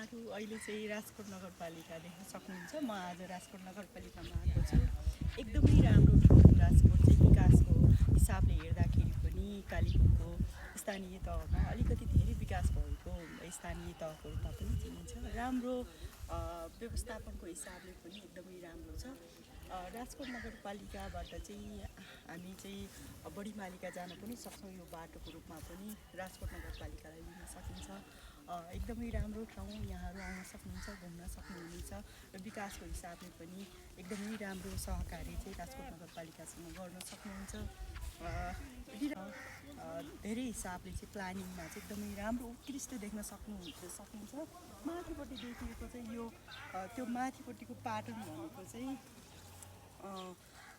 यहाँहरू अहिले चाहिँ राजकोट नगरपालिका देख्न सक्नुहुन्छ। म आज राजकोट नगरपालिकामा आएको छु। एकदमै राम्रो ठाउँ राजकोट चाहिँ विकासको हिसाबले हेर्दाखेरि पनि कालिम्पोङको स्थानीय तहमा अलिकति धेरै विकास भएको स्थानीय तहको रूपमा पनि चिनिन्छ। राम्रो व्यवस्थापनको हिसाबले पनि एकदमै राम्रो छ। राजकोट नगरपालिकाबाट चाहिँ हामी चाहिँ बढीमालिका जान पनि सक्छौँ। यो बाटोको रूपमा पनि राजकोट नगरपालिकालाई लिन सकिन्छ। एकदमै राम्रो ठाउँ, यहाँहरू आउन सक्नुहुन्छ, घुम्न सक्नुहुनेछ र विकासको हिसाबले पनि एकदमै राम्रो सहकारी चाहिँ राजकोट नगरपालिकासँग गर्न सक्नुहुन्छ। धेरै हिसाबले चाहिँ प्लानिङमा चाहिँ एकदमै राम्रो उत्कृष्ट देख्न सक्नुहुन्छ। माथिपट्टि देखिएको चाहिँ यो त्यो माथिपट्टिको पाटन भनेको चाहिँ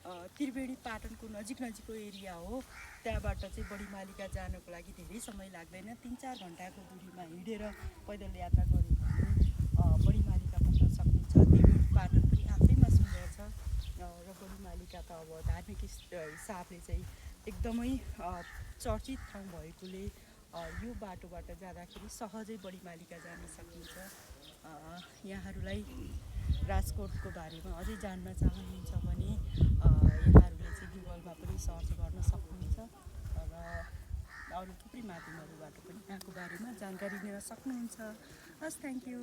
त्रिवेणी पाटनको नजिकको एरिया हो। त्यहाँबाट चाहिँ बढीमालिका जानको लागि धेरै समय लाग्दैन। 3-4 घन्टाको दूरीमा हिँडेर पैदल यात्रा गऱ्यो भने बढीमालिका पुग्न सकिन्छ। त्रिवेणी पाटन पनि आफैमा सुन्दर छ र बढीमालिका त अब धार्मिक हिसाबले चाहिँ एकदमै चर्चित ठाउँ भएकोले यो बाटोबाट जाँदाखेरि सहजै बढीमालिका जान सकिन्छ। यहाँहरूलाई राजकोटको बारेमा अझै जान्न चाहनुहुन्छ भने यहाँहरूले चाहिँ गुगलमा पनि सर्च गर्न सक्नुहुन्छ र अरू थुप्रै माध्यमहरूबाट पनि यहाँको बारेमा जानकारी लिन सक्नुहुन्छ। हस्, थ्याङ्क यू।